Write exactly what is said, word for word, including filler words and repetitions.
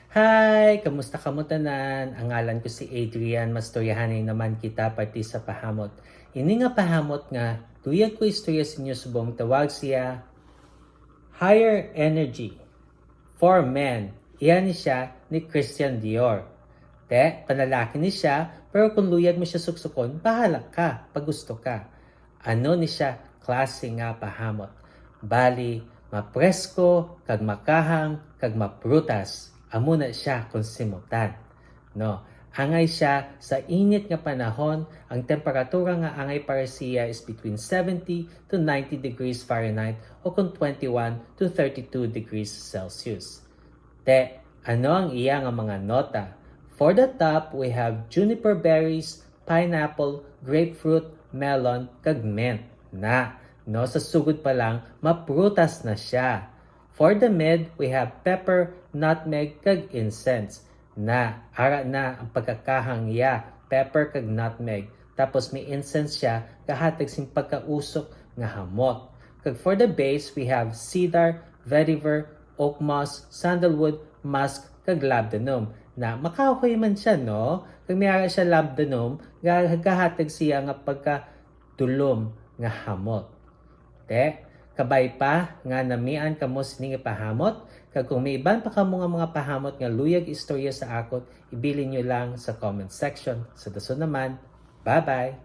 Hi! Kamusta kamo tanan? Ang ngalan ko si Adrian. Mastoryahanay naman kita parte sa pahamot. Ini nga pahamot nga luyag ko istorya sa inyo subong tawag siya Higher Energy for Men. Iya ni siya ni Christian Dior. Te, panlalaki ni siya, pero kung luyag mo siya suksukon, bahala ka, pag gusto ka. Ano ni siya klase nga pahamot? Bali, mapresko, kag makahang, kag maprutas. Amo na siya kung simutan. No, angay siya sa init nga panahon, ang temperatura nga angay para siya is between seventy to ninety degrees Fahrenheit o kung twenty-one to thirty-two degrees Celsius. Te, ano ang iya nga mga nota? For the top, we have juniper berries, pineapple, grapefruit, melon, kag mint. Na, no, sa sugod pa lang, maprutas na siya. For the mid, we have pepper, nutmeg, kag incense. Na, ara na ang pagkakahang iya, pepper kag nutmeg. Tapos may incense siya, gahatag sing pagkausok nga hamot. Kag for the base, we have cedar, vetiver, oak moss, sandalwood, musk, kag labdanum. Na, makahoy man siya, no? Kag may ara siya labdanum, ga-, gahatag siya nga pagka dulom nga hamot. Te, kabay pa nga namian kamo sini nga pahamot, kag kung may iban pa kamo nga mga pahamot nga luyag istorya sa akon, ibilin nyo lang sa comment section. Sa dason naman, bye-bye!